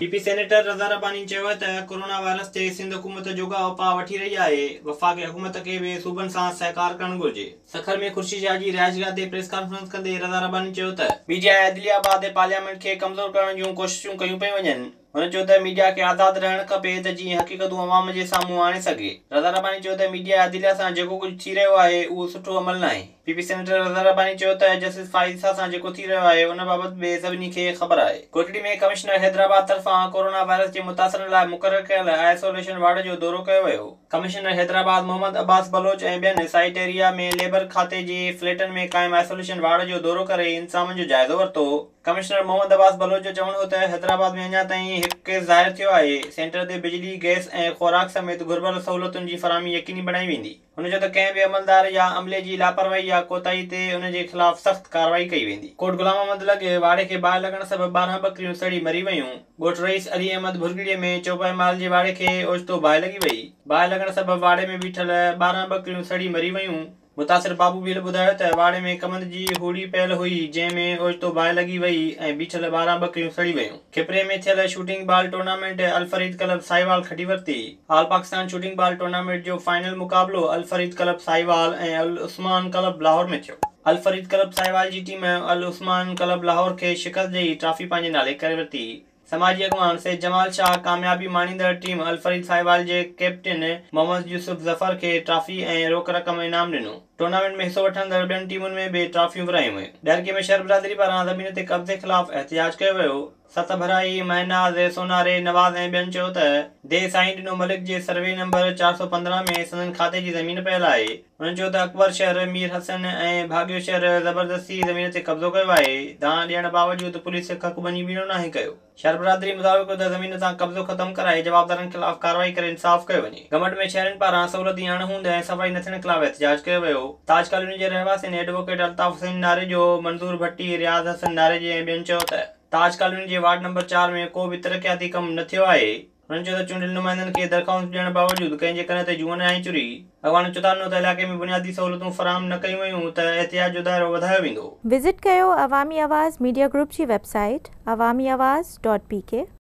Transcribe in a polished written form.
P P senator Raza Rabbani چيو آهي ته ڪورونا وائرس تي سنڌ حڪومت جوڳا اپاء وٺي رهي آهي، وفاقي حڪومت کي به صوبن سان سهڪار ڪرڻ گهرجي. سکر ۾ خورشيد شاهه جي رهائشگاهه تي پريس ڪانفرنس ڪندي رضا رباني چيو ته ميڊيا ۽ عدليه بعد پارليامينٽ کي ڪمزور ڪرڻ جون ڪوششون ڪيون پيون وڃن. هن چيو ته ميڊيا کي آزاد رهڻ کپي ته جيئن حقيقتون عوام جي سامهون آڻي سگهي. رضا رباني چيو ته ميڊيا ۽ عدليه سان جيڪو ڪجهه ٿي رهيو آهي اهو سٺو عمل ناهي. P P senator Raza Rabbani چيو ته جسٽس فائز عيسيٰ سان جيڪو ٿي رهيو آهي ان بابت به سڀني کي خبر آهي. ڪوٽڙي ۾ ڪمشنر حيدرآباد طرفان ڪورونا وائرس جي متاثرن لاء مقرر ڪيل آئسوليشن وارڊ جو دورو ڪيو ويو. ڪمشنر حيدرآباد محمد عباس بلوچ ۽ ٻين سائيٽ ايريا ۾ ليبر کاتي جي فليٽن ۾ قائم آئسوليشن وارڊ جو دورو ڪري انتظامن جو جائزو ورتو. ڪمشنر محمد عباس بلوچ جو چوڻ هو ته حيدرآباد ۾ اڃا تائين هڪ ڪيس ظاهر ٿيو آهي، سينٽر تي بجلي، گئس ۽ خوراڪ سميت گهربل سهولتن جي فراهمي يقيني بڻائي ويندي. هن چيو ته ڪنهن به عملدار يا عملي جي لاپرواهي يا ڪوتاهي تي ان جي خلاف سخت ڪارروائي ڪئي ويندي. ڪوٽ غلام محمد لڳ واڙي کي باهه لڳڻ سبب 12 ٻڪريون سڙي مري ويون. ڳوٺ رئيس علي احمد ڀرڳڙي ۾ چوپائي مال جي واڙي کي اوچتو باهه لڳي وئي. باهه لڳڻ سبب واڙي ۾ بيٺل 12 ٻڪريون سڙي مري ويون. متاثر بابو ڀيل ٻڌايو ته واڙي ۾ ڪمند جي هوڙي پيل هئي، جنهن ۾ اوچتو باهه لڳي وئي ۽ بيٺل 12 ٻڪريون سڙي ويون. کپري ۾ ٿيل shooting ball tournament Alfareed club Sahiwal کٽي ورتي. آل پاڪستان شوٽنگ بال ٽورنامينٽ جو فائنل مقابلو الفريد ڪلب ساهيوال ۽ العثمان ڪلب لاهور ۾ ٿيو. الفريد ڪلب ساهيوال جي ٽيم العثمان ڪلب لاهور کي شڪست ڏئي ٽرافي پنهنجي نالي ڪري ورتي. سماجي اڳواڻ سيد جمال شاهه ڪاميابي ماڻيندڙ ٽيم الفريد ساهيوال جي ڪئپٽن محمد يوسف ظفر کي ٽرافي ۽ روڪ رقم انعام ڏنو. ٽورنامينٽ ۾ حصو وٺندڙ ٻين ٽيمن ۾ به ٽرافيون ورهايون ويون. ڏهرڪي ۾ شھر برادري پاران زمين تي قبضي خلاف احتجاج ڪيو ويو. ست ڀرائي، مهناز، سوناري، نواز ۽ ٻين چيو ته ديهه سائين ڏنو ملڪ جي سروي نمبر 415 ۾ سندن کاتي جي زمين پيل آهي. هنن چيو ته اڪبر شھر، مير حسن ۽ ڀاڳيو شھر زبردستي زمين تي قبضو ڪيو آهي، دانهن ڏيڻ باوجود پوليس ڪک ڀڃي ٻيڻو ناهي ڪيو. شھر برادري مطالبو ڪيو ته زمين تان قبضو ختم ڪرائي جوابدارن خلاف ڪارروائي ڪري انصاف ڪيو وڃي. گمبٽ ۾ شھرين پاران سهولت جي اڻ هوند ۽ صفائي نه ٿيڻ خلاف احتجاج ڪيو ويو. تاج ڪالوني جي رهواسين ايڊووڪيٽ الطاف حسين ناريجو، منظور ڀٽي، رياض حسن ناريجي ۽ ٻين چيو ته تاج ڪالوني جي وارڊ نمبر 4 ۾ ڪو به ترقياتي ڪم نه ٿيو آهي. هنن چيو ته چونڊيل نمائندن کي درخواستون ڏيڻ باوجود ڪنهن جي ڪن تي جونء ناهي چري. اڳواڻن چتاء ڏنو ته علائقي ۾ بنيادي سهولتون فراهم نه ڪيون ويون ته احتجاج جو دائرو وڌايو ويندو. وزٽ ڪيو عوامي آواز ميڊيا گروپ جي web site Awami Awaz dot P K.